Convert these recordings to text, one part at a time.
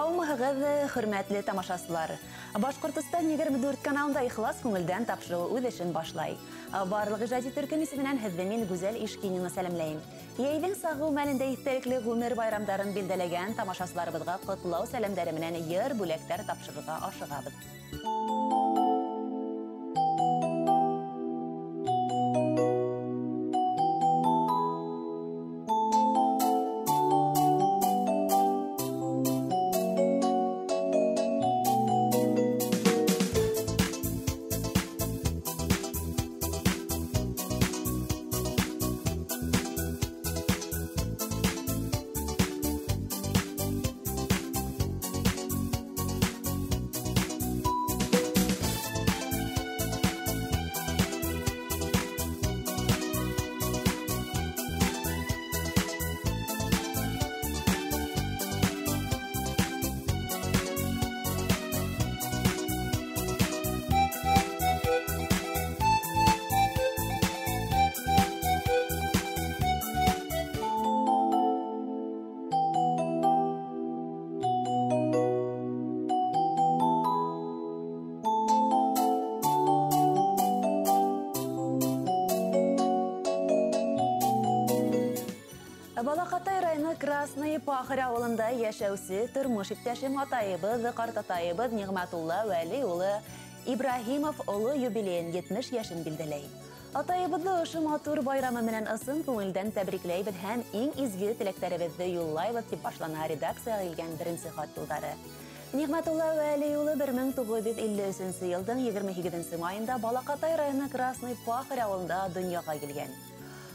Һаумыһығыҙ, хөрмәтле тамашасылар. Башҡортостан 24 каналында ихлас күңелдән тапшырыу үҙ эшен башлай. Барлыҡ ижади төркөм исеменән һеҙҙе мин Гүзәл Ишкинина сәләмләйем. Йәйҙең сағыу мәлендә иҫтәлекле ғүмер байрамдарын билдәләгән тамашасыларыбыҙға ҡотлау сәләмдәре менән йыр бүләктәр тапшырырға ашығабыҙ. Балаҡатай районы Красный Пахарь ауылында йәшәүсе тормош иптәшем атайыбыҙ, ҡартатайыбыҙ Ниғмәтулла Вәли улы Ибраһимов оло юбилейын 70 йәшен билдәләй. Атайыбыҙҙы ошо матур байрамы менән ысын күңелдән тәбрикләйбеҙ һәм иң изге теләктәребеҙҙе юллайбыҙ, тип башлана редакцияға килгән беренсе хат юлдары. Ниғмәтулла Вәли улы 1953 йылдың 28 майында Балаҡатай районы Красный Пахарь ауылында донъяға килгән.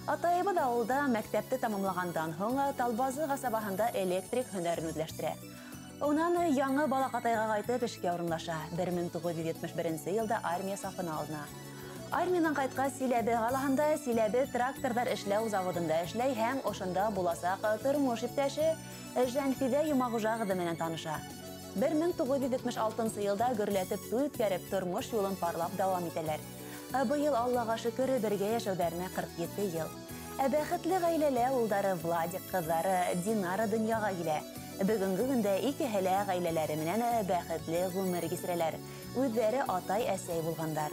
Атайыбыҙ ауылда мәктәпте тамамлағандан һуң Талбазы ҡасабаһында электрик һөнәрен үҙләштерә. Унан яңы Балаҡатайға ҡайтып эшкә урынлаша. 1971 йылда армия сафына алына. Армиянан ҡайтҡас Силәбе ҡалаһында Силәбе тракторҙар эшләү заводында эшләй һәм ошонда буласаҡ тормош иптәше Жәнфиҙә Йомағужа ҡыҙы менән таныша. 1976 йылда гөрләтеп туй үткәреп тормош юлын парлап дауам итәләр. Быйыл Аллаға шөкөр бергә йәшәүҙәренә 47 йыл. Бәхетле ғаиләлә улдары Владик, ҡыҙҙары Динара донъяға килә. Бөгөнгө көндә икеһе лә ғаиләләре менән бәхетле ғүмер кисерәләр. Үҙҙәре атай-әсәй булғандар.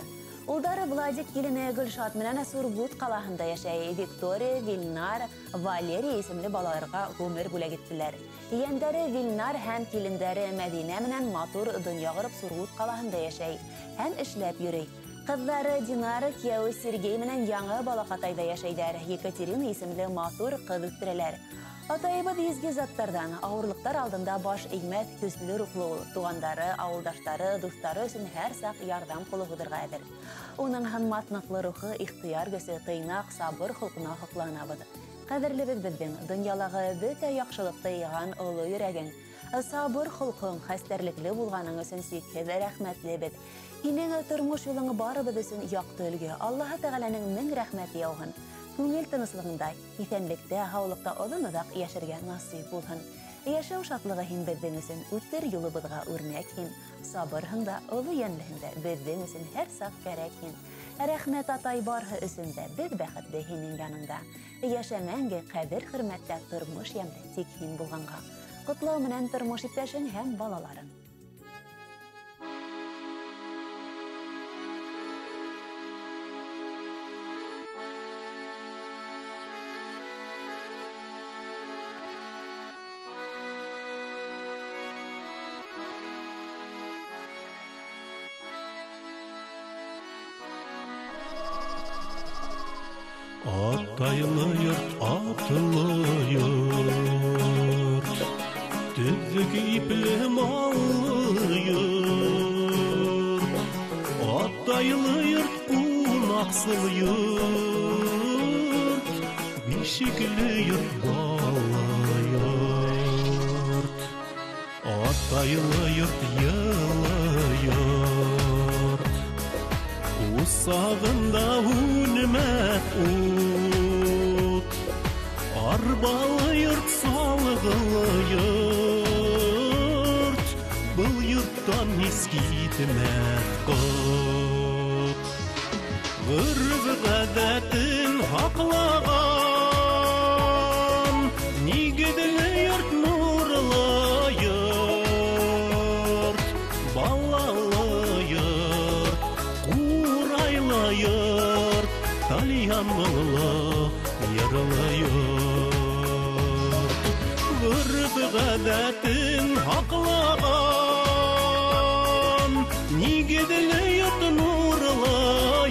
Улдары Владик килене Гөлшат менән Сургут ҡалаһында йәшәй. Виктория, Вилнар, Валерия исемле балаларға ғүмер бүләк иттеләр. Ейәндәре Вилнар һәм килендәре Мәҙинә менән матур донъя ҡороп Сургут ҡалаһында йәшәй һәм эшләп йөрөй. Ҡыҙҙары Динара кейәүе Сергей менән яңы Балаҡатайҙа йәшәйҙәр. Екатерина исемле матур ҡыҙ үҫтерәләр. Атайыбыҙ изге заттарҙан, ауырлыҡтар алдында баш эймәҫ, көслө рухлы ул. Туғандары, ауылдаштары, дуҫтары өсөн һәр саҡ ярҙам ҡулы һуҙырға әҙер. Уның һынмаҫ ныҡлы рухы, ихтыяр көсө, тыйнаҡ, сабыр холҡона һоҡланабыҙ. Ҡәҙерлебеҙ беҙҙең донъялағы бөтә яҡшылыҡты йыйған оло йөрәгең. Сабыр холҡоң, хәстәрлекле булғаның өсөн сикһеҙ рәхмәтлебеҙ. Һинең тормош юлың барыбыҙ өсөн яҡты өлгө. Аллаһы Тәғәләнең мең рәхмәте яуһын. Күңел тыныслығында, иҫәнлектә, һаулыҡта оҙон-оҙаҡ йәшәргә насип булһын. Йәшәү шатлығы һин беҙҙең өсөн, үтер юлыбыҙға үрнәк һин. Сабырһың да, оло йәнлеһең дә, беҙҙең өсөн һәр саҡ кәрәк һин. Рәхмәт атай барыһы өсөн дә, беҙ бәхетле һинең яныңда. Йәшә мәңге ҡәҙер-хөрмәттә, тормош йәмле тик һин булғанға. Ҡотлау менән тормош иптәшең һәм балаларың. Атайлы йорт, атлы йорт, төҙөк ипле маллы йорт. Атайлы йорт, ҡунаҡсыл йорт, бишекле йорт, баллы йорт. Атайлы йорт, йылы йорт, усағында һүнмәҫ ут. Арбалы йорт, салғылы йорт, был йорттан һис китмәҫ ҡот. Ғөрөф-ғәҙәтен һаҡлаған, нигеҙле йорт, нурлы йорт. йорт, тальян моңло йырлы йорт. Ғөрөф-ғәҙәтен һаҡлаған, нигеҙле йорт, нурлы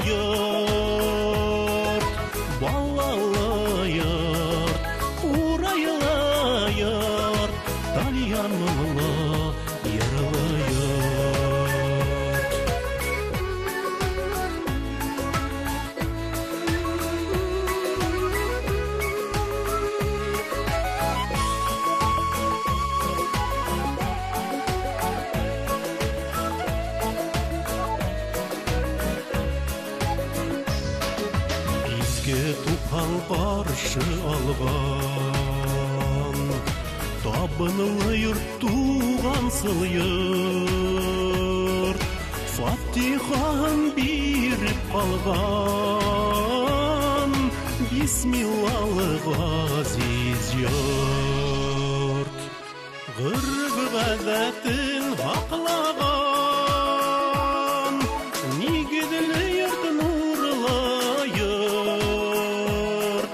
йорт, балалы йорт, ҡурайлы йорт, тальян моңло йырлы йорт. Изге тупһан ҡаршы алған, табынлы йорт, туғансыл йорт, фатихаһын биреп ҡалған, бисмиллалы ғәзиз йорт. Ғөрөф-ғәҙәтен һаҡлаған, нигеҙле йорт, нурлы йорт,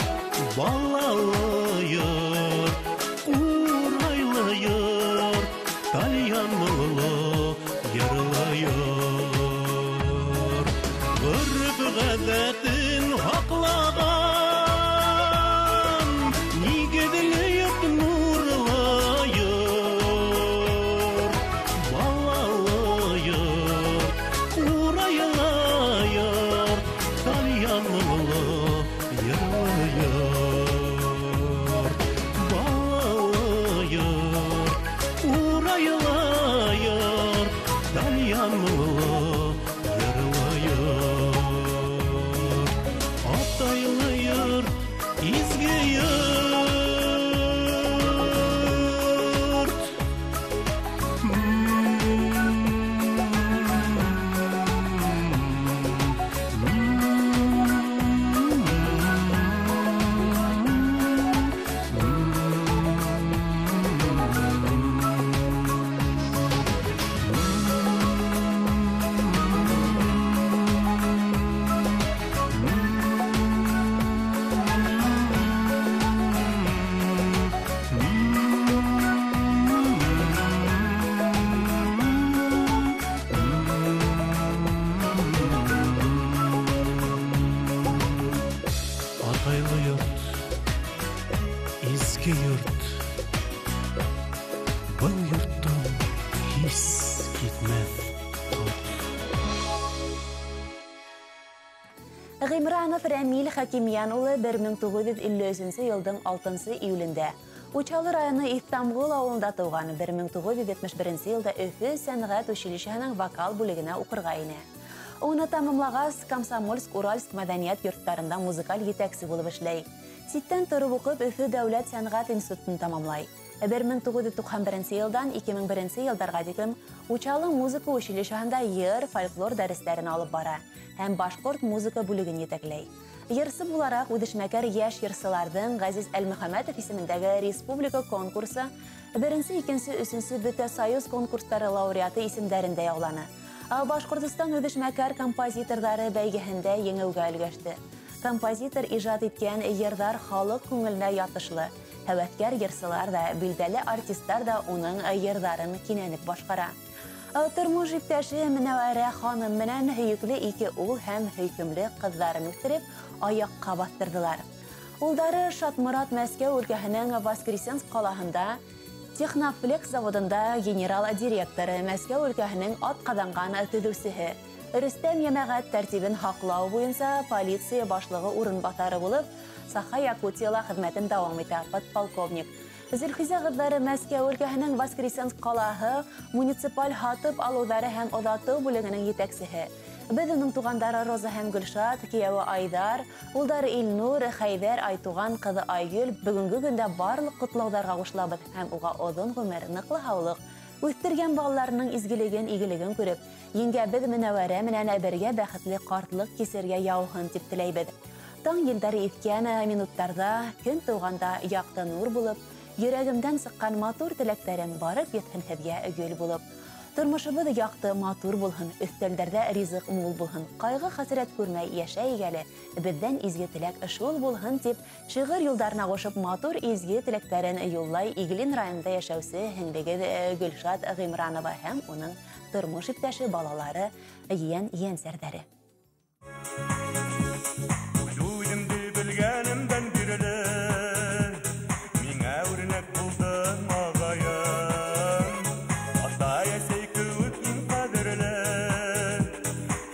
балалы йорт, ҡурайлы йорт, тальян моңло йырлы йорт. Ғөрөф-ғәҙәтен һаҡлаған, нигеҙле йорт, нурлы йорт, балалы йорт, ҡурайлы йорт, тальян моңло йырлы йорт. Балалы йорт, ҡурайлы йорт, тальян моңло йырлы йорт. Атайлы йорт, изге йорт. Атайлы йорт, изге йорт, был йорттан һис китмәҫ ҡот. Ғимранов Рәмил Хакимйән улы 1953 йылдың 6 июлендә Учалы районы Иҫтамғол ауылында тыуған. 1971 йылда Өфө сәнғәт училищеһының вокал бүлегенә уҡырға инә. Уны тамамлағас, Комсомольск, Уральск мәҙәниәт йорттарында музыкаль етәксе булып эшләй. Ситтән тороп уҡып, Өфө дәүләт сәнғәт институтын тамамлай. 1991 йылдан 2001 йылдарға тиклем Учалы музыка училищеһында йыр, фольклор дәрестәрен алып бара һәм башҡорт музыка бүлеген етәкләй. Йырсы булараҡ үҙешмәкәр йәш йырсыларҙың Ғәзиз Әлмөхәмәтов исемендәге республика конкурсы 1-нсе, 2-нсе, 3-нсе Бөтә Союз конкурстары лауреаты исемдәрен дә яуланы. Башҡортостан үҙешмәкәр композиторҙары бәйгеһендә еңеүгә өлгәште. Композитор ижад иткән йырҙар халыҡ күңеленә ятышлы. Һәүәҫкәр йырсылар ҙа, билдәле артистар ҙа уның йырҙарын кинәнеп башҡара. Тормош иптәше Менәүәрә ханым менән һөйөклө ике ул һәм һөйкөмлө ҡыҙҙарын үҫтереп, аяҡҡа баҫтырҙылар. Улдары Шатморат Мәскәү өлкәһенең Воскресенск ҡалаһында Технофлекс заводында генерал-директоры, Мәскәү өлкәһенең атҡаҙанған төҙөүсеһе, Рөстәм йәмәғәт тәртибен һаҡлау буйынса полиция башлығы урынбаҫары булып, Саха Якутияла хеҙмәтен дауам итә, подполковник. Зөлхизә ҡыҙҙары Мәскәү өлкәһенең Воскресенск ҡалаһы муниципаль һатып алыуҙары һәм оҙатыу бүлегенең етәксеһе. Беҙ уның туғандары Роза һәм Гөлшат, кейәүе Айҙар, улдары Илнур, Хәйҙәр, Айтуған, ҡыҙы Айгөл бөгөнгө көндә барлыҡ ҡотлауҙарға ҡушылабыҙ һәм уға оҙон ғүмер, ныҡлы һаулыҡ, үҫтергән балаларының изгелеген, игелеген күреп, еңгәбеҙ Менәүәрә менән бергә бәхетле ҡартлыҡ кисергә яуһын тип теләйбеҙ. Таң елдәре иҫкән минуттарҙа, көн тыуғанда яҡты нур булып, йөрәгемдән сыҡҡан матур теләктәрем барып етһен һеҙгә гөл булып. Тормошобоҙ яҡты, матур булһын, өҫтәлдәрҙә ризыҡ мул булһын, ҡайғы хәсрәт күрмәй йәшәйек әле, беҙҙән изге теләк шул булһын тип шиғыр юлдарына ҡушып матур изге теләктәрен юллай Иглин районында йәшәүсе һеңлегеҙ Гөлшат Ғимранова һәм уның тормош иптәше, балалары, ейән ейәнсәрҙәре. Үҙемде белгәнемдән бирле миңә үрнәк булдың ағайым. Атай-әсәй кеүек иң ҡәҙерле,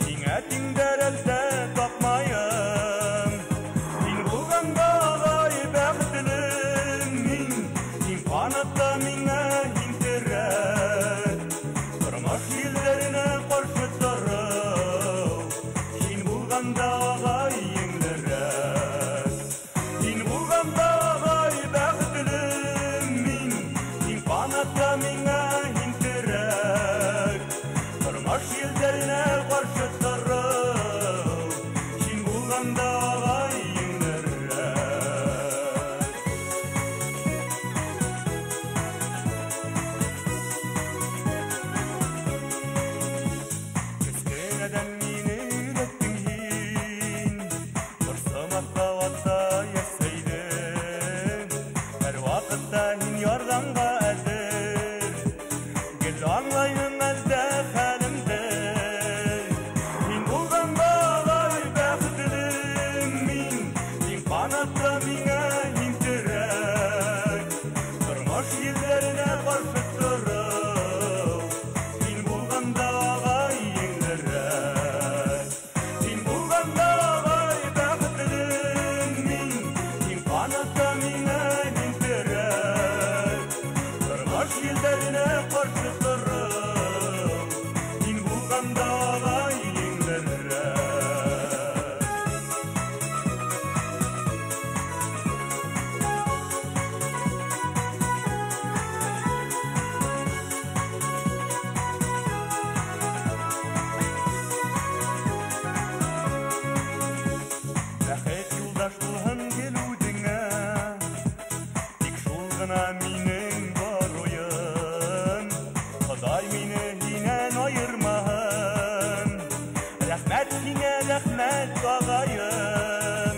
һиңә тиңдәр әлдә тапмайым. Һин булғанда ағай бәхетле мин, һин ҡанатта миңә һин терәк. Тормош елдәренә ҡаршы тороу, һин булғанда ағай еңелерәк. Һин булғанда ағай бәхетле мин, һин ҡанатта миңә һин терәк. Тормош елдәренә ҡаршы тороу, һин булғанда ағай еңелерәк. Кескенәдән мине өйрәттең һин, борсомаҫҡа атай-әсәйҙе. Һәр ваҡытта һин ярҙамға әҙер, гел аңлайһың әлдә хәлемде. Һин булғанда ағай бәхетле мин, һин ҡанатта миңә һин терәк. Тормош елдәренә ҡаршы тороу, һин булғанда ағай еңелерәк. Һин булғанда ағай бәхетле мин, һин ҡанатта миңә һин терәк. Тормош елдәренә ҡаршы тороу, һин булғанда ағай еңелерәк. Бәхет юлдаш булһын гел үҙеңә, тик шул ғына минең бар уйым. Хоҙай мине һинән айырмаһын, рәхмәт һиңә, рәхмәт ағайым.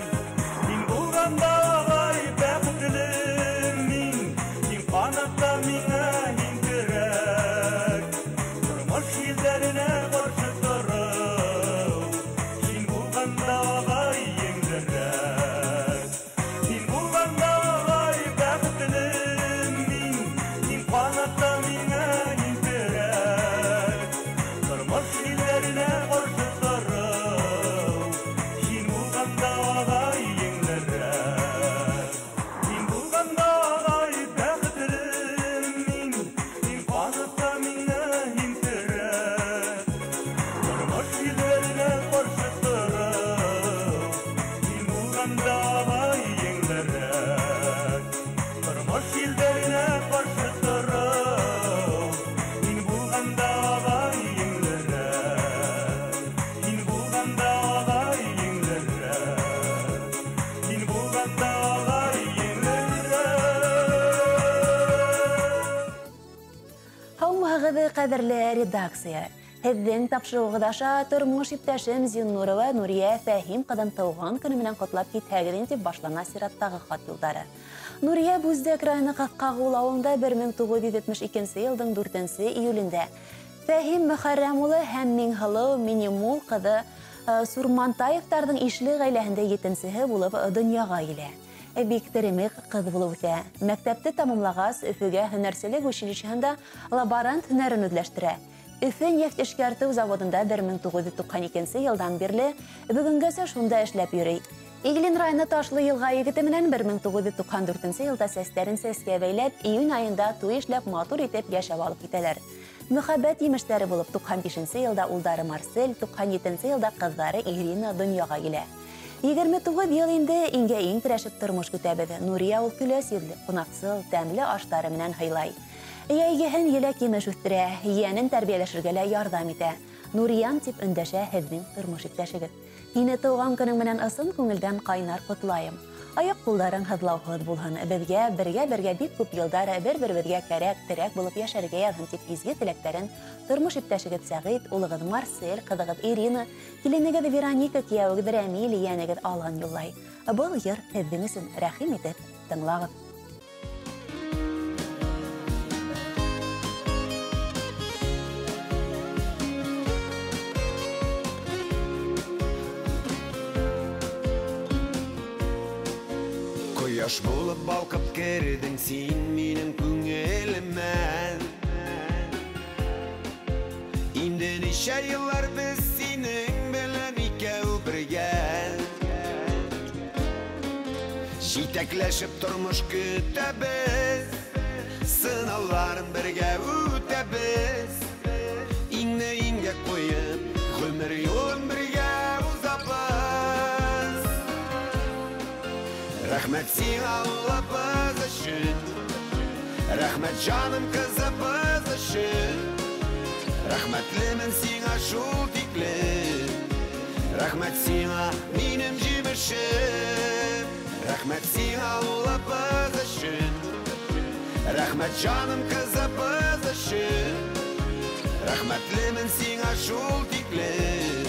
Һин булғанда ағай бәхетле мин, һин ҡанатта миңә һин терәк. Тормош елдәренә ҡаршы тороу, һин булғанда ағай еңелерәк. Һин булғанда ағай бәхетле мин, һин ҡанатта миңә һин терәк. Тормош елдәренә ҡаршы тороу, һин булғанда ағай еңелерәк. Һин булғанда ағай бәхетле мин, һин ҡанатта миңә һин терәк. Тормош елдәренә ҡаршы тороу, һин булғанда ағай еңелерәк. Тормош елдәренә ҡаршы тороу, һин булғанда ағай еңелерәк. Һин булғанда ағай еңелерәк. Һин булғанда ағай еңелерәк. Һаумыһығыҙ, ҡәҙерле редакция! Һеҙҙең тапшырыуығыҙ аша тормош иптәшем Зиннурова Нурия Фәһим ҡыҙын тыуған көнө менән ҡотлап китһәгеҙ тип башлана сираттағы хат юлдары. Нурия Бүздәк районы Ҡаҫҡағул ауылында 1972 йылдың 4 июлендә Фәһим Мөхәррәм улы һәм Миңһылыу Минимул ҡыҙы Сурмантаевтарҙың ишле ғаиләһендә етенсеһе булып донъяға килә. Бик теремек ҡыҙ булып үҫә. Мәктәпте тамамлағас, Өфөгә һөнәрселек училищеһында лаборант һөнәрен үҙләштерә. Өфө нефть эшкәртеү заводында 1992 йылдан бирле бөгөнгәсә шунда эшләп йөрөй. Иглин районы Ташлы йылға егете менән 1994 йылда сәстәрен сәскә бәйләп, июнь айында туй эшләп матур итеп йәшәп алып китәләр. Мөхәббәт емештәре булып 95 йылда улдары Марсель, 97 йылда ҡыҙҙары Ирина донъяға килә. 29 йыл инде иңгә иң терәшеп тормош көтәбеҙ. Нурия ул көләс йөҙлө, ҡунаҡсыл, тәмле аштары менән һыйлай. Йәйгеһен еләк емеш үҫтерә, ейәнен тәрбиәләшергә лә ярҙам итә. Нуриям тип өндәшә һеҙҙең тормош иптәшегеҙ. Һине тыуған көнөң менән ысын күңелдән ҡайнар ҡотлайым. Аяҡ ҡулдарың һыҙлауһыҙ булһын. Беҙгә бергә-бергә бик күп йылдар бер-беребеҙгә кәрәк, терәк булып йәшәргә яҙһын тип изге теләктәрен тормош иптәшегеҙ Сәғит, улығыҙ Марсель, ҡыҙығыҙ Ирина, киленегеҙ Вероника, кейәүегеҙ Рәмил, ейәнегеҙ Алан юллай. Был йыр һеҙҙең өсөн, рәхим итеп тыңлағыҙ. Ҡояш булып балҡып керҙең син минең күңелемә. Инде нисә йыллар беҙ синең белән икәү бергә. Җитәкләшеп тормош көтәбеҙ, сынауларын бергә үтәбеҙ. Иңне иңгә ҡуйып, ғүмер юлын бергә уҙабыҙ. Рәхмәт сиңа улыбыҙ өсөн, рәхмәт жаным ҡыҙыбыҙ өсөн. Рәхмәтлемен сиңа шул тиклем, рәхмәт сиңа минем җимешем. Рәхмәт сиңа улыбыҙ өсөн, рәхмәт жаным ҡыҙыбыҙ өсөн. Рәхмәтлемен сиңа шул тиклем,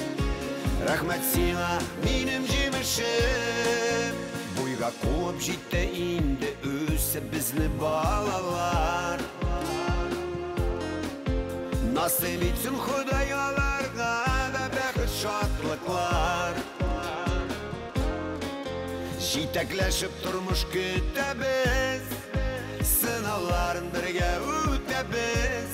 рәхмәт сиңа минем җимешем. Буйға ҡыуып етте инде үҫеп беҙҙе балалар. Насип итһен Хоҙай аларға ла бәхет, шатлыҡлар. Җитәкләшеп тормош көтәбеҙ, сынауларын бергә үтәбеҙ.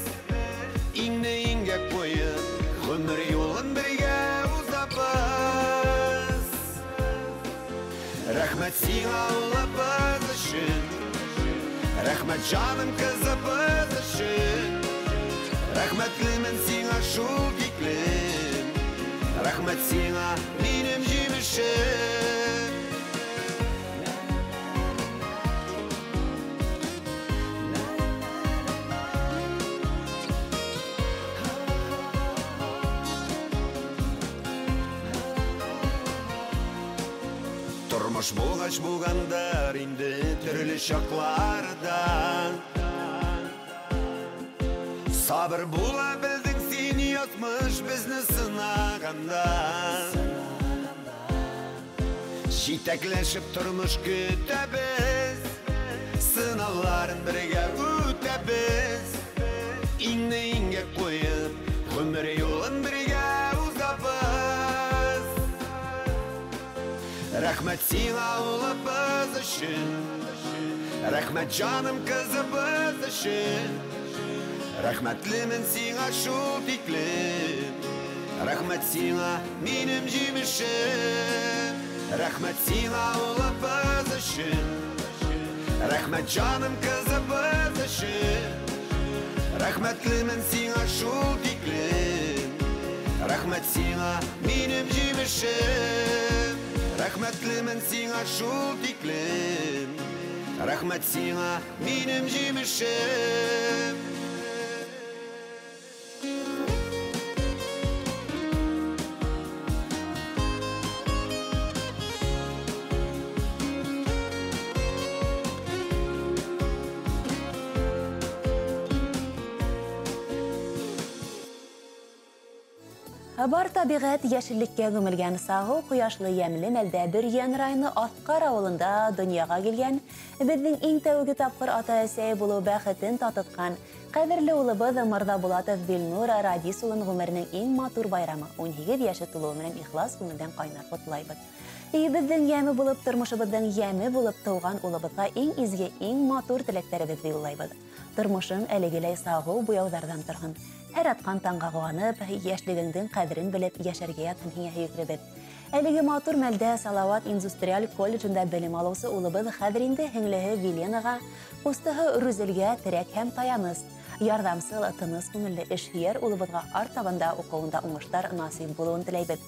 Иңне иңгә ҡуйып, ғүмер юлын бергә уҙабыҙ. Рәхмәт сиңа улыбыҙ өсөн, рәхмәт жаным ҡыҙыбыҙ өсөн. Рәхмәтлемен сиңа шул тиклем, рәхмәт сиңа минем җимешем. Тормош булғас булғандар инде төрлө чаҡларҙа. Сабыр була белдең син, яҙмыш беҙҙе сынағанда. Җитәкләшеп тормош көтәбеҙ, сынауларын бергә үтәбеҙ. Иңне иңгә ҡуйып, ғүмер юлын бергә уҙабыҙ. Рәхмәт сиңа улыбыҙ өсөн, рәхмәт жаным ҡыҙыбыҙ өсөн. Рәхмәтлемен сиңа шул тиклем, рәхмәт сиңа минем җимешем. Рәхмәт сиңа улыбыҙ өсөн, рәхмәт жаным ҡыҙыбыҙ өсөн. Рәхмәтлемен сиңа шул тиклем, рәхмәт сиңа минем җимешем. Рәхмәтлемен сиңа шул тиклем, рәхмәт сиңа минем җимешем. Бар табиғәт йәшеллеккә күмелгән сағыу ҡояшлы йәмле мәлдә Бөрйән районы Аҫҡар ауылында донъяға килгән, беҙҙең иң тәүге тапҡыр ата-әсәй булыу бәхетен татытҡан ҡәҙерле улыбыҙ Мырҙабулатов Билнур Радис улын ғүмеренең иң матур байрамы 18 йәше тулыуы менән ихлас күңелдән ҡайнар ҡотлайбыҙ. Өйөбөҙҙөң йәме булып, тормошобоҙҙоң йәме булып тыуған улыбыҙға иң изге, иң матур теләктәребеҙҙе юллайбыҙ. Тормошоң әлегеләй сағыу буяуҙарҙан торһон. Һәр атҡан таңға ҡыуанып, йәшлегеңдең ҡәҙерен белеп йәшәргә ятһын һиңә һөйөклөбөҙ. Әлеге матур мәлдә Салауат индустриаль колледжында белем алыусы улыбыҙ хәҙер инде һеңлеһе Виленаға, ҡустыһы Рүзелгә терәк һәм таяныс, ярҙамсыл, тыныс күңелле эшһөйәр улыбыҙға артабанда уҡыуында уңыштар насип булыуын теләйбеҙ.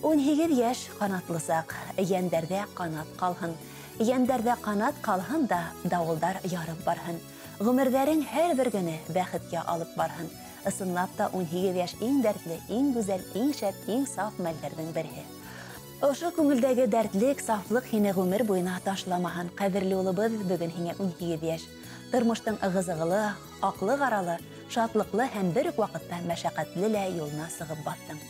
18 йәш ҡанатлы саҡ, йәндәрҙә ҡанат ҡалһын. Йәндәрҙә ҡанат ҡалһын да дауылдар ярып барһын. Ғүмерҙәрең һәр бер көнө бәхеткә алып барһын. Ысынлап та 18 йәш иң дәртле, иң гүзәл, иң шәп, иң саф мәлдәрҙең береһе. Ошо күңелдәге дәртлек, сафлыҡ һине ғүмер буйына ташламаһын. Ҡәҙерле улыбыҙ, бөгөн һиңә 18 йәш. Тормоштоң ығы-зығылы, аҡлы-ҡаралы, шатлыҡлы һәм бер үк ваҡытта мәшәҡәтле лә юлына сығып баттың.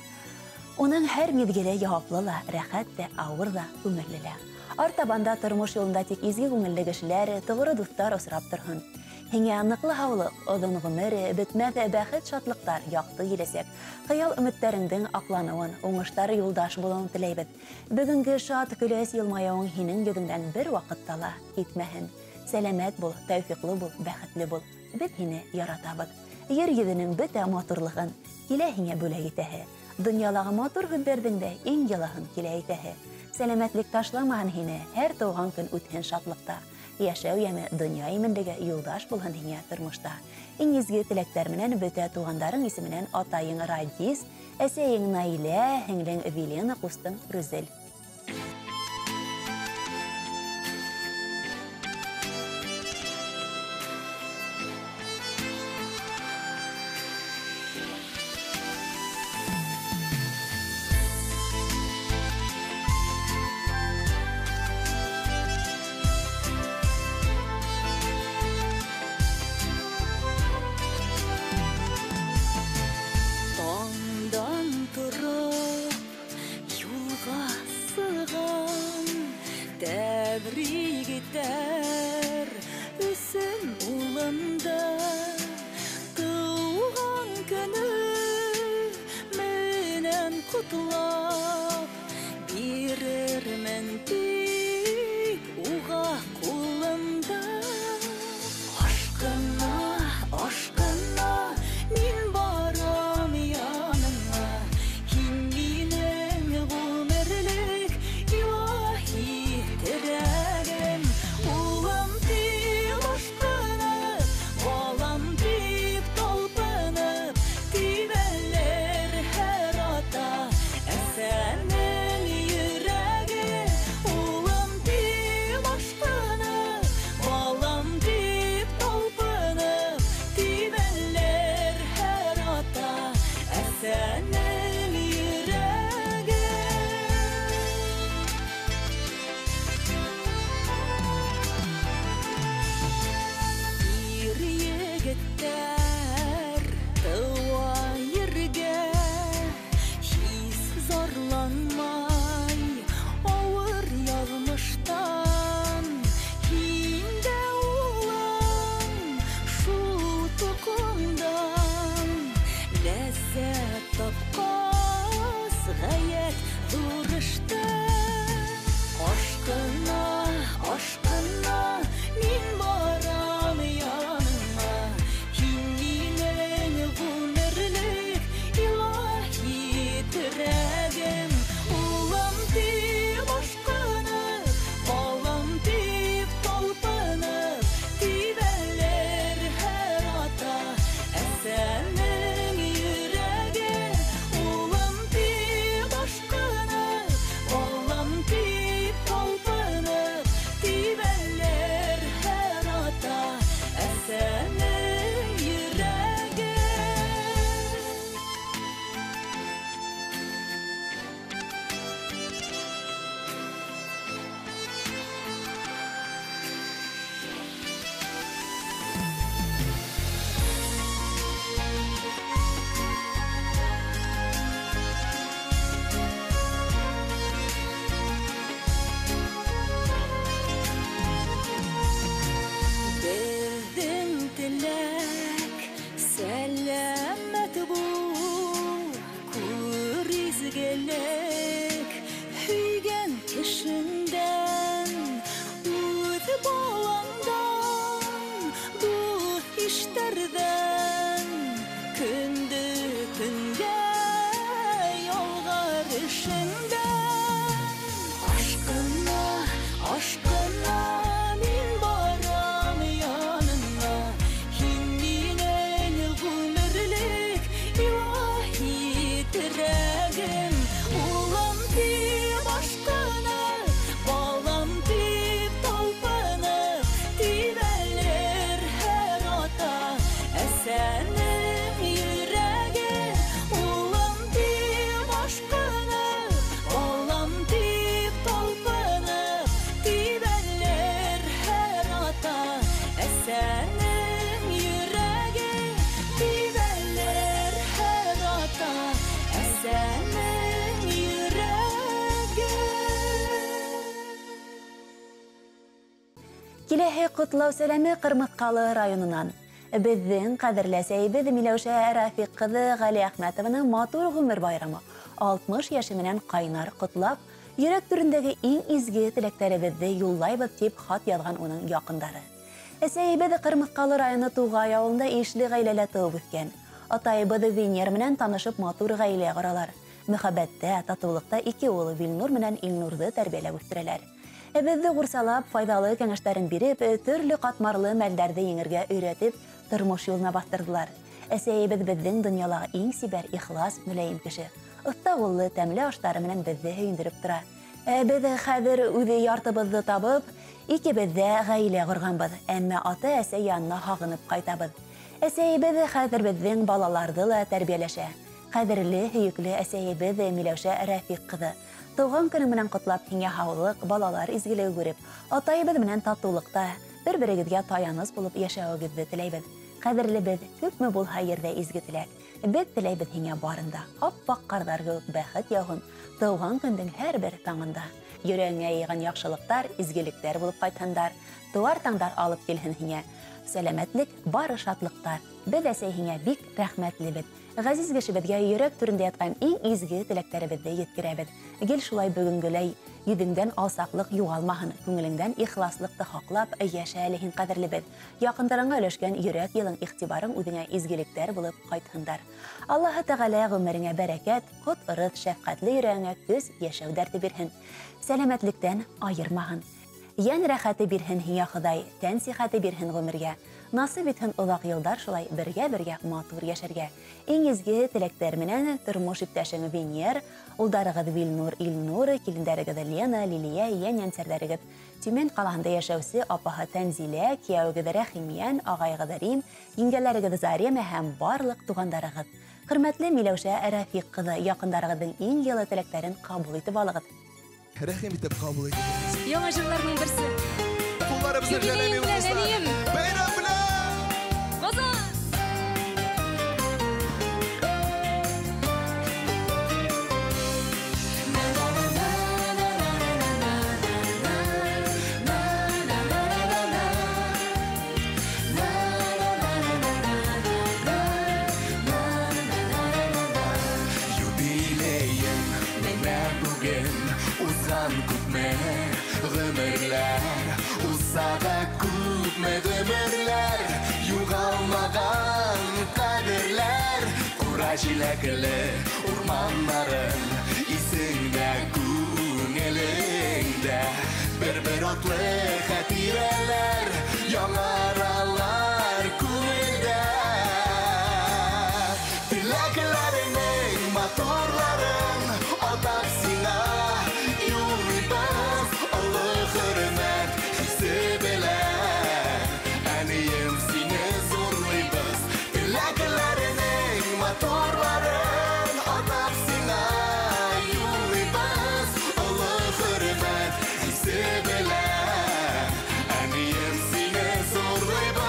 Уның һәр миҙгеле яуаплы ла, рәхәт тә, ауыр ҙа, күңелле лә. Артабанда тормош юлында тик изге күңелле кешеләр, тоғро дуҫтар осрап торһон. Һиңә ныҡлы һаулыҡ, оҙон ғүмер, бөтмәҫ бәхет, шатлыҡтар, яҡты киләсәк. Хыял өмөттәреңдең аҡланыуын, уңыштар юлдаш булыуын теләйбеҙ. Бөгөнгө шат көләс йылмайыуың һинең йөҙөңдән бер ваҡытта ла китмәһен. Сәләмәт бул, тәүфиҡлы бул, бәхетле бул. Беҙ һине яратабыҙ. Ер йөҙөнөң бөтә матурлығын килә һиңә бүләк итәһе. Донъялағы матур һүҙҙәрҙең дә иң йылыһын килә әйтәһе. Сәләмәтлек ташламаһын һине, һәр тыуған көн үтһен шатлыҡта. Йәшәү йәме, донъя именлеге юлдаш булһын һиңә тормошта. Иң изге теләктәр менән бөтә туғандарың исеменән атайың Радис, әсәйең Наилә, һеңлең Вилена, ҡустың Рүзел. Улым дип ашҡынып, балам дип талпынып, Киләһе ҡотлау сәләме Ҡырмыҫҡалы районынан. Беҙҙең ҡәҙерле әсәйебеҙ Миләүшә Рафиҡ ҡыҙы Ғәлиәхмәтованың матур ғүмер байрамы 60 йәше менән ҡайнар ҡотлап, йөрәк түрендәге иң изге теләктәребеҙҙе юллайбыҙ тип хат яҙған уның яҡындары. Әсәйебеҙ Ҡырмыҫҡалы районы Туғай ауылында ишле ғаиләлә тыуып үҫкән. Атайыбыҙ Венер менән танышып матур ғаилә ҡоралар. Мөхәббәттә, татыулыҡта ике улы Вилнур менән Илнурҙы тәрбиәләп үҫтерәләр. Беҙҙе ҡурсалап, файҙалы кәңәштәрен биреп, төрлө ҡатмарлы мәлдәрҙе еңергә өйрәтеп, тормош юлына баҫтырҙылар. Әсәйебеҙ беҙҙең донъялағы иң сибәр, ихлас, мөләйем кеше. Оҫта ҡуллы, тәмле аштары менән беҙҙе һөйөндөрөп тора. Беҙ хәҙер үҙе яртыбыҙҙы табып, икебеҙ ҙә ғаилә ҡорғанбыҙ, әммә ата-әсә янына һағынып ҡайтабыҙ. Әсәйебеҙ хәҙер беҙҙең балаларҙы ла тәрбиәләшә. Ҡәҙерле, һөйөклө әсәйебеҙ Миләүшә Рафиҡ ҡыҙы. Тыуған көнө менән ҡотлап, һиңә һаулыҡ, балалар изгелеге күреп, атайыбыҙ менән татыулыҡта бер-берегеҙгә таяныс булып йәшәүегеҙҙе теләйбеҙ. Ҡәҙерлебеҙ, күпме булһа ерҙә изге теләк. Беҙ теләйбеҙ һиңә барында, ап-аҡ ҡарҙар кеүек бәхет яуһын, тыуған көндөң һәр бер таңында. Йөрәгеңә йыйған яҡшылыҡтар, изгелектәр булып ҡайтһындар, тыуар таңдар алып килһен һиңә. Сәләмәтлек, бары шатлыҡтар. Беҙ әсәй һиңә бик рәхмәтлебеҙ. Ғәзиз кешебеҙгә йөрәк түрендә ятҡан иң изге теләктәребеҙҙе еткерәбеҙ. Гел шулай бөгөнгөләй йөҙөңдән алсаҡлыҡ юғалмаһын, күңелеңдән ихласлыҡты һаҡлап йәшә әле һин ҡәҙерлебеҙ. Яҡындарыңа өләшкән йөрәк йылың, иғтибарың үҙеңә изгелектәр булып ҡайтһындар. Аллаһы Тәғәлә ғүмереңә бәрәкәт, ҡот, ырыҫ, шәфҡәтле йөрәгеңә көс, йәшәү дәрте бирһен. Сәләмәтлектән айырмаһын. Йән рәхәте бирһен һиңә Хоҙай, тән сихәте бирһен ғүмергә. Насип итһен оҙаҡ йылдар шулай бергә-бергә матур йәшәргә. Иң изге теләктәр менән тормош иптәшең Венер, улдарығыҙ Вилнур, Илнур, килендәрегеҙ Лена, Лилия, йән йәнсәрҙәрегеҙ. Төмән ҡалаһында йәшәүсе апаһы Тәнзилә, кейәүегеҙ Рәхимйән, ағайығыҙ Рим, еңгәләрегеҙ Зарема һәм барлыҡ туғандарығыҙ. Хөрмәтле Миләүшә Рафиҡ ҡыҙы, яҡындарығыҙҙың иң йылы теләктәрен ҡабул итеп алығыҙ. Рәхим итеп ҡабул итегеҙ. Яңы йырларҙың берсе. Ҡулларыбыҙҙы жәлләмәй уҡыусылар. Бәйрәм белән! Ҡазан! Юбилейың менә бүген узған күпме ғүмерләр, узса да күпме ғүмерләр, юғалмаған ҡәҙерләр, ҡура җиләкле урманнарың исеңдә, күңелеңдә, бер-бер атлы хәтирәләр яңаралар күңелдә. Теләкләреңнең матурларын атап сиңа юллыйбыз, олы хөрмәт хисе белән. Әнием, сине зурлыйбыз. Теләкләреңнең матурларын атап сиңа юллыйбыз, олы хөрмәт хисе белән. Әнием, сине зурлыйбыз.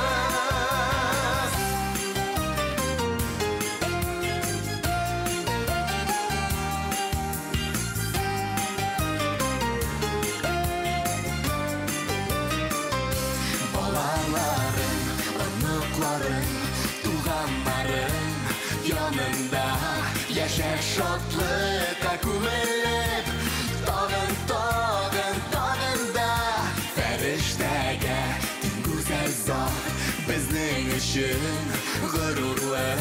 Балаларың, оныҡларың, туғандарың янында йәшә шатлыҡҡа күмелеп, тағын, тағын, тағын да фәрештәгә тиң гүзәл зат беҙҙең өсөн ғорурлыҡ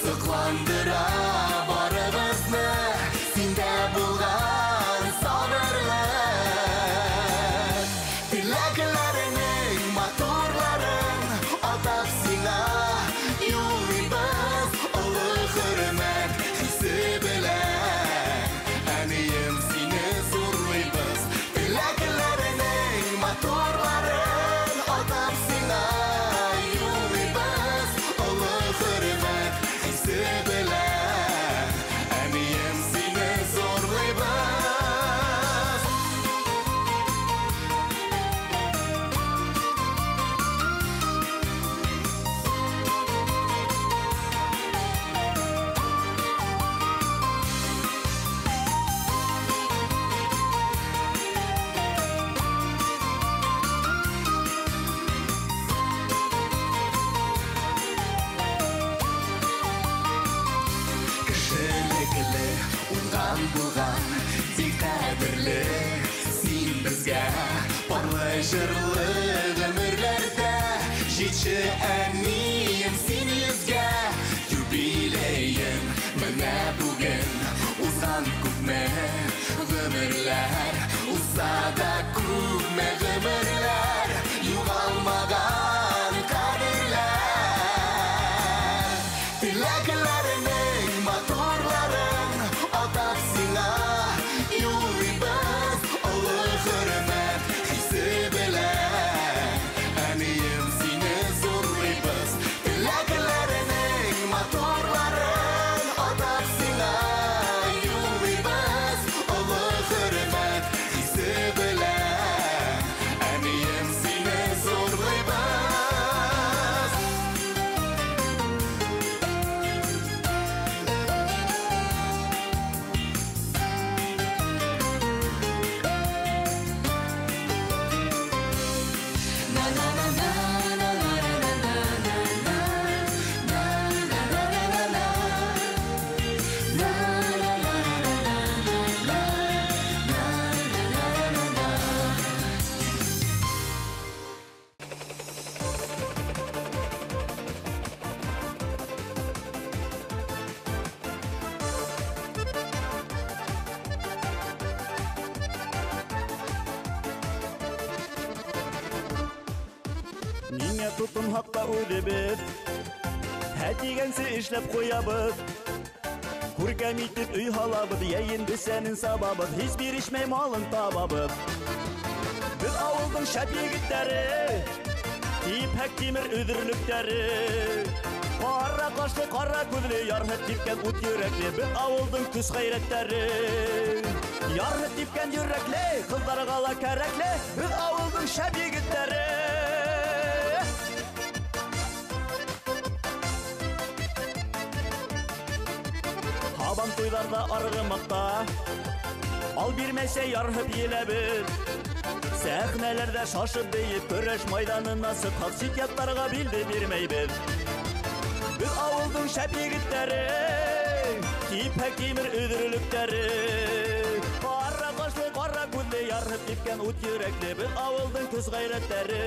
соҡландыра барыбыҙны һиндә булған сабырлыҡ. Теләкләреңнең матурларын атап сиңа юллыйбыз, олы хөрмәт хисе белән. Әнием, сине зурлыйбыз. Теләкләреңнең матурларын атап сиңа юллыйбыз, олы хөрмәт хисе белән. Кадерле син безгә, парлы җырлы гомерләрдә. Җитше әнием син йөзгә, юбилеең менә бүген. Узган күпме гомерләр, узса да күпме гомерләр, югалмаган кадерләр. Теләкләренең матурларын атап сиңа юллыйбыз, олы хөрмәт хисе белән. Әнием сине зурлыйбыз. Теләкләренең матурларын атап сиңа юллыйбыз, олы хөрмәт хисе белән. Әнием сине зурлыйбыз. Ниңә тотынһаҡ та үҙебеҙ, һә тигәнсе эшләп ҡуябыҙ. Күркәм итеп өй һалабыҙ, йәйен бесәнен сабабыҙ, һис бирешмәй малын табабыҙ. Беҙ ауылдың шәп егеттәре, типһәк тимер өҙөрлөктәре. Ҡара ҡашлы, ҡара күҙле, ярһып типкән ут йөрәкле, беҙ ауылдың көс ғәйрәттәре. Ярһып типкән йөрәкле, ҡыҙҙарға ла кәрәкле, беҙ ауылдың шәп егеттәре. Һабан туйҙарҙа арғымаҡта, ал бирмәсә ярһып еләбеҙ. Сәхнәләрҙә шашып бейеп, көрәш майҙанына сыҡһаҡ, сит яттарға билде бирмәйбеҙ. Беҙ ауылдың шәп егеттәре, типһәк тимер өҙөрлөктәре. Ҡара ҡашлы, ҡара күҙле, ярһып типкән ут йөрәкле, беҙ ауылдың көс ғәйрәттәре.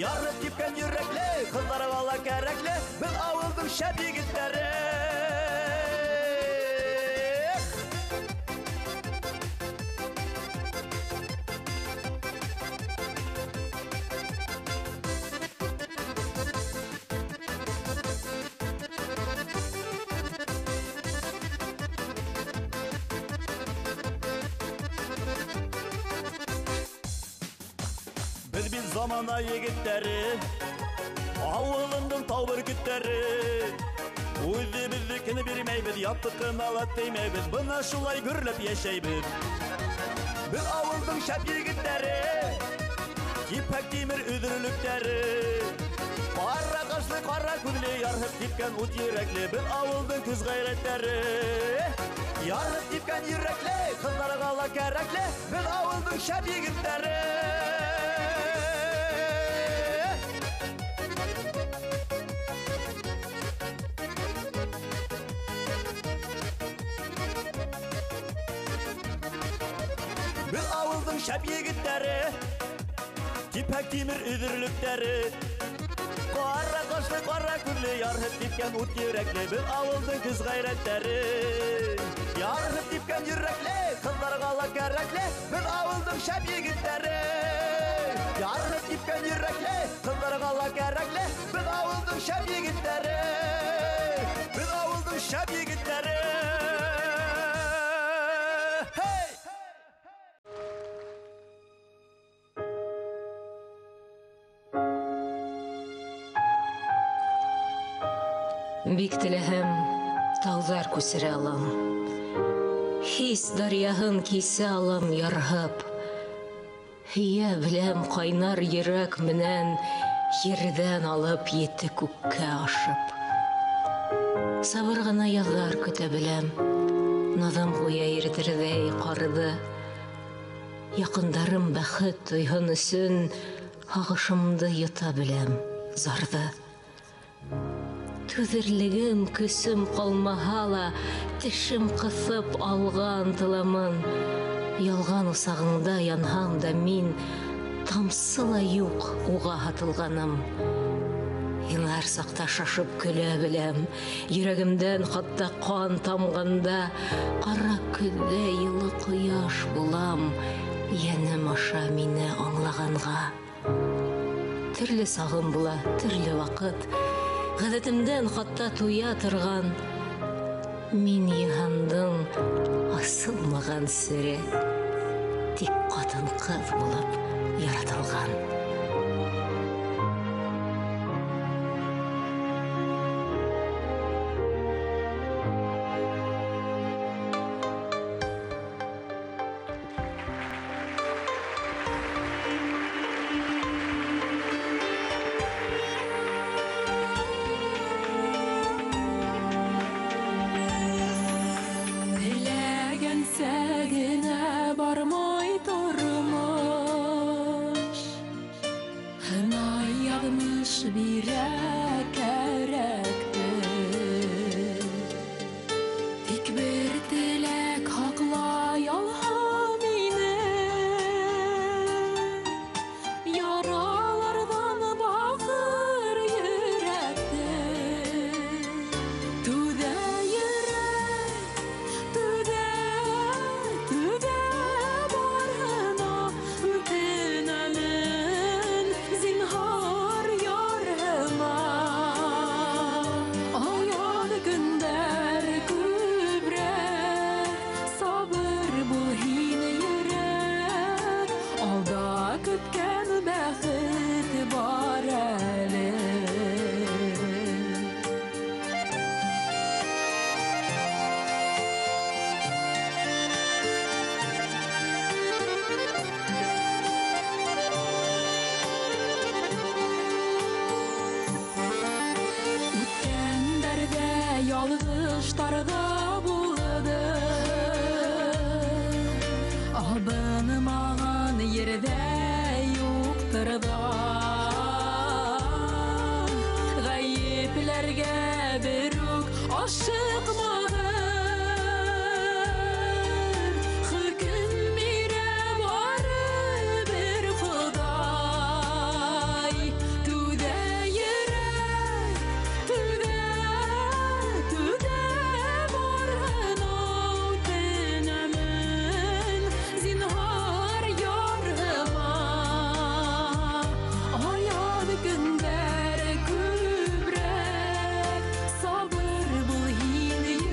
Ярһып типкән йөрәкле, ҡыҙҙарға ла кәрәкле, беҙ ауылдың шәп егеттәре. Беҙ бит замана егеттәре, ауылымдың тау бөркөттәре. Үҙебеҙҙекен бирмәйбеҙ, яттыҡын ала теймәйбеҙ, бына шулай гөрләп йәшәйбеҙ. Беҙ ауылдың шәп егеттәре, типһәк тимер өҙөрлөктәре. Ҡара ҡашлы, ҡара күҙле, ярһып типкән ут йөрәкле, беҙ ауылдың көс ғәйрәттәре. Ярһып типкән йөрәкле, ҡыҙҙарға ла кәрәкле, беҙ ауылдың шәп егеттәре. Беҙ ауылдың шәп егеттәре, типһәк тимер өҙөрлөктәре. Ҡара ҡашлы, ҡара күҙле, ярһып типкән ут йөрәкле, беҙ ауылдың көс ғәйрәттәре. Ярһып типкән йөрәкле, ҡыҙҙарға ла кәрәкле, беҙ ауылдың шәп егеттәре. Ярһып типкән йөрәкле, ҡыҙҙарға ла кәрәкле, беҙ ауылдың шәп егеттәре. Беҙ ауылдың шәп егеттәре. Hey! Бик теләһәм, тауҙар күсерә алам. Хис даръяһын кисә алам ярһып. Һөйә беләм ҡайнар йөрәк менән ерҙән алып ете күккә ашып. Сабыр ғына яҙҙар көтә беләм. Наҙым ҡуя иретерҙәй ҡарҙы. Яҡындарым бәхет тойһон өсөн һағышымды йота беләм зарҙы. Түҙерлегем, көсөм ҡалмаһа ла, тешем ҡыҫып алға ынтыламын. Ялған усағыңда янһам да мин, тамсы ла юҡ уға һатылғаным. Илар саҡта шашып көлә беләм, йөрәгемдән хатта ҡан тамғанда, ҡара көҙҙә йылы ҡояш булам, йәнем аша мине аңлағанға. Төрлө сағым була, төрлө ваҡыт, ғәҙәтемдән хатта туя торған. Мин йыһандың асылмаған сере, тик ҡатын-ҡыҙ булып яратылған. Көндәр күбрәк, сабыр бул һин.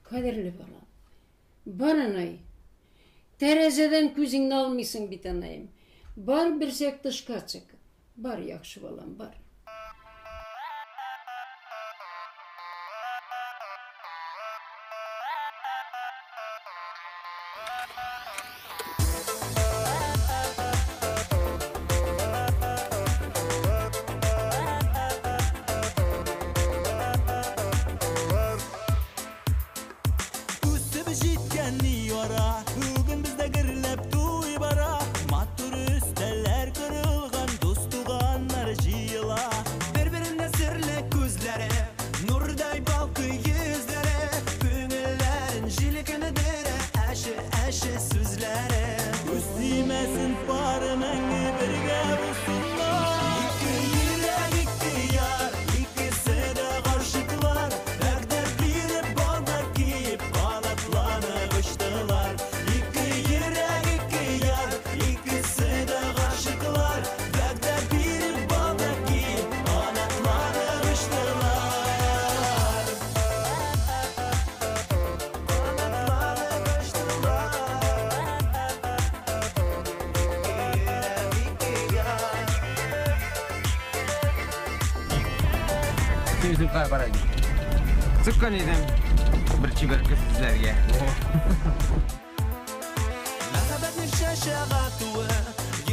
Ҡәҙерле балам. Бар, анай. Тәрәзәҙән күҙеңде алмайһың бит, анайым. Бар берсәк тышҡа сыҡ. Бар, яҡшы балам, бар. Сыҡҡан инем бер сибәр ҡыҙ эҙләргә. Мәхәббәтнең чәчәк атыуы,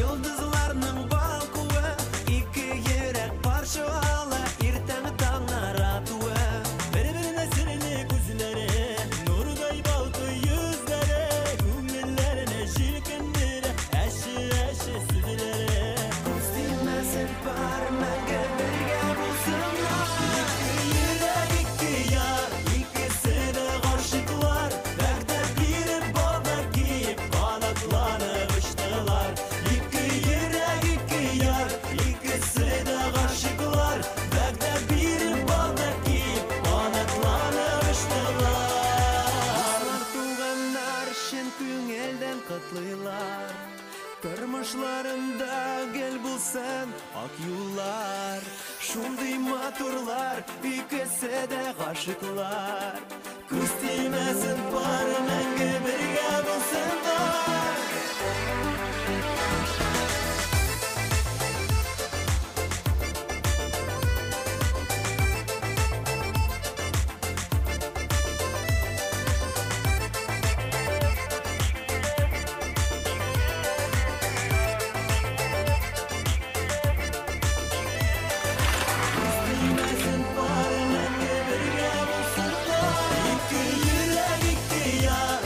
йолдоҙларның балҡыуы, ике йөрәк пар шуала, иртәнге таңнар атыуы. Бер-беренә серле күҙләре, нурҙай балҡый йөҙҙәре, күңелләренә җилкендерә әсе-әсе сүҙләре. Күҙ теймәһен пар, мәңге бергә булһынлар. Ике йөрәк, ике яр, икесе дә ғашиҡлар, вәғдә биреп, балдар кейеп, ҡанатланып очтылар. Ике йөрәк, ике яр, икесе дә ғашиҡлар, вәғдә биреп, балдар кейеп, ҡанатланып очтылар. Дуҫлар, туғаннар чын күңелдән ҡотлайҙар. Тормошларында гел булсын ак юллар. Шундый матурлар, икесе дә ғашиҡлар. Күҙ теймәһен пар, мәңге бергә булһындар. Ике йөрәк, ике яр,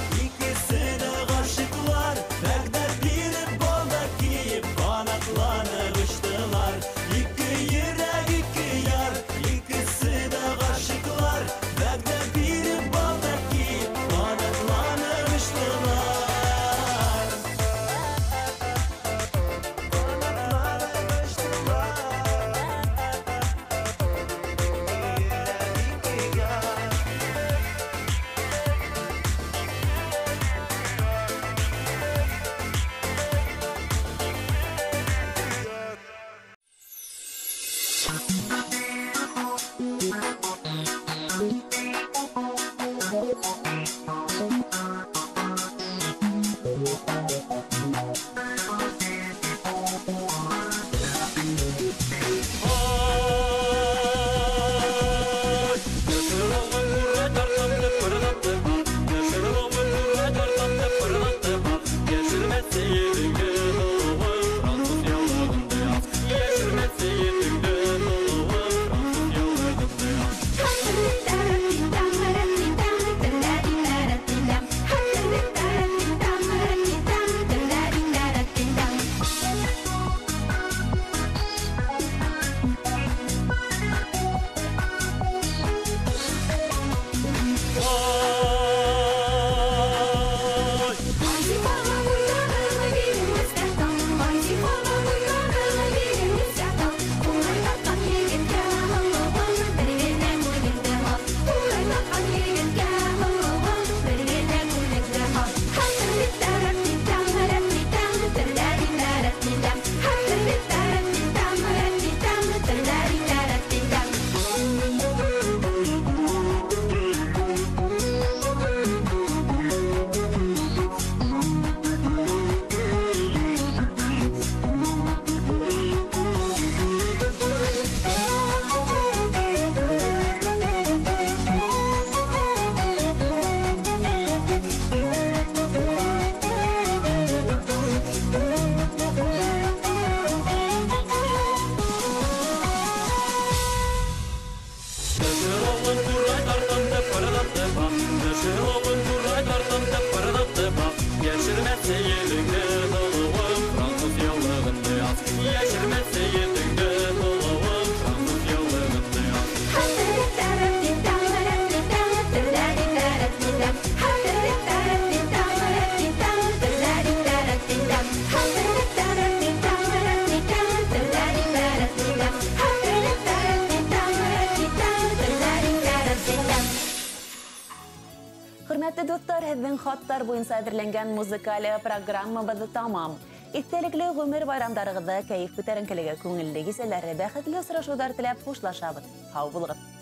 Хөрмәтле дуҫтар, һеҙҙең хаттар буйынса әҙерләнгән музыкаль программабыҙ тамам. Иҫтәлекле ғүмер байрамдарығыҙҙы кәйеф күтәренкелеге, күңелле кисәләре, бәхетле осрашыуҙар теләп хушлашабыҙ. Һау булығыҙ!